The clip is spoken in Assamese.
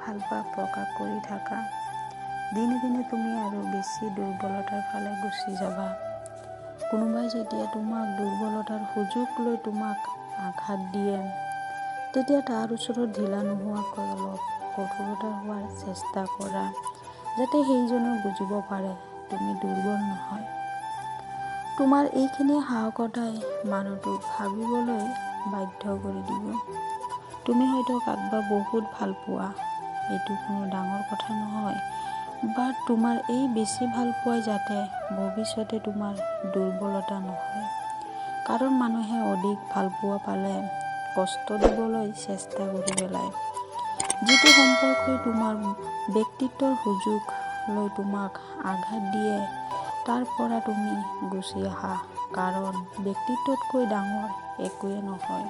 ভালপোৱা প্ৰকাশ কৰি থাকা, দিনে দিনে তুমি আৰু বেছি দুৰ্বলতাৰ ফালে গুচি যাবা। কোনোবাই যেতিয়া তোমাক দুৰ্বলতাৰ সুযোগ লৈ তোমাক আঘাত দিয়ে, তেতিয়া তাৰ ওচৰত ঢিলা নোহোৱাকৈ অলপ কঠোৰতা হোৱাৰ চেষ্টা কৰা, যাতে সেইজনেও বুজিব পাৰে তুমি দুৰ্বল নহয়। তোমাৰ এইখিনি সাহসতাই মানুহটোক ভাবিবলৈ বাধ্য কৰি দিব। তুমি হয়তো কাৰোবাক বহুত ভাল পোৱা, এইটো কোনো ডাঙৰ কথা নহয়, বাট তোমাৰ এই বেছি ভাল পোৱাই যাতে ভৱিষ্যতে তোমাৰ দুৰ্বলতা নহয়। কাৰণ মানুহে অধিক ভালপোৱা পালে কষ্ট দিবলৈ চেষ্টা কৰি পেলায়। যিটো সম্পৰ্কই তোমাৰ ব্যক্তিত্বৰ সুযোগ লৈ তোমাক আঘাত দিয়ে, তাৰ পৰা তুমি গুচি আহা, কাৰণ ব্যক্তিত্বতকৈ ডাঙৰ একোৱেই নহয়।